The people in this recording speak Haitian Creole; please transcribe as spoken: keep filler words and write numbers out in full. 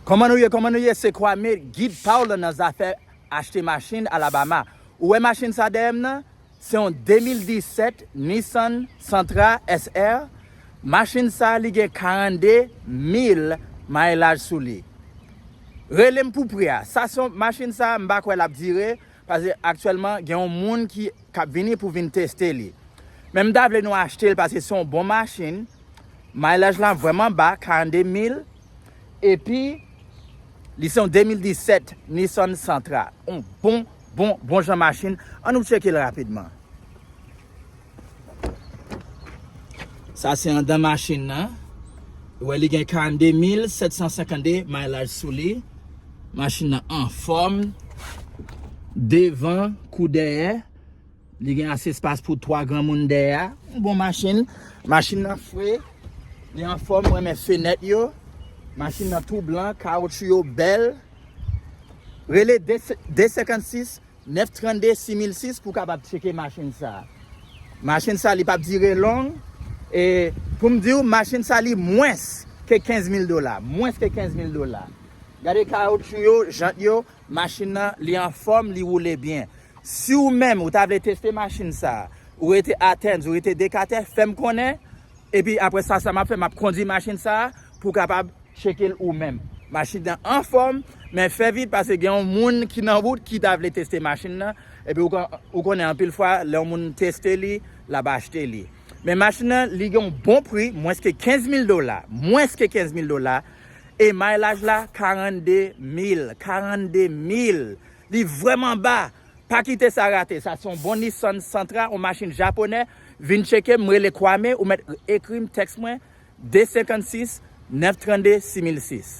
Kòman nou ye? Kòman nou ye? Se Kwame, gid pa w lan nan zafè achte machin Alabama. Ou wè machin sa dèyè m nan? Se yon de mil disèt Nissan Sentra S R. Machin sa, li gen karannde mil maylaj sou li. Rele m pou pri a. Sa se yon machin sa, m pa kwè l ap dire, paske aktyèlman, gen yon moun ki, k ap vini pou vin teste li. Men m ta vle nou achte l, paske se yon bon machin. Maylaj la vrèman ba, karannde mil. Epi, li se yon de mil disèt Nissan Sentra. Yon bon, bon, bon jan machin. An nou tcheke l rapidman. Sa se anndan machin nan. Ou wè, li gen karannde mil sèt san senkannde maylaj sou li. Machin nan anfòm. Devan kou dèyè. Li gen ase espas pou twa granmoun dèyè a. Yon bon machin. Machin nan fre. Li anfòm, mwen renmen fenèt yo. Machin nan tou blan, kawotchou yo bèl. Rele de, de senkannsis, nèf trannde, sis mil sis pou w kapab tcheke machin sa. Machin sa, li p ap dire long. E pou m di w, machin sa, li mwens ke kenz mil dola. Mwens ke kenz mil dola. Gade kawotchou yo, jant yo, machin nan, li anfòm, li woule byen. Si w menm, ou ta vle teste machin sa, ou rete Athens, ou rete Decatur, fè m konnen. Epi apre sa, sa m ap fè, m ap kondui machin sa pou w kapab tcheke l ou menm. Machin nan anfòm, men fè vit paske gen yon moun ki nan wout ki ta vle teste machin nan. Epi ou, kon- ou konnen anpil fwa, lè yon moun teste li, l ap achte li. Men machin nan, li gen yon bon pri, mwens ke kenz mil dola. Mwens ke kenz mil dola. E maylaj la, karannde mil. Karannde mil. Li vrèman ba. Pa kite sa rate. Sa se yon bon Nissan Sentra, yon machin japonè. Vin tcheke m, rele Kwame, ou mèt ekri m, tèks mwen, de senkannsis, nèf trannde, sis mil sis.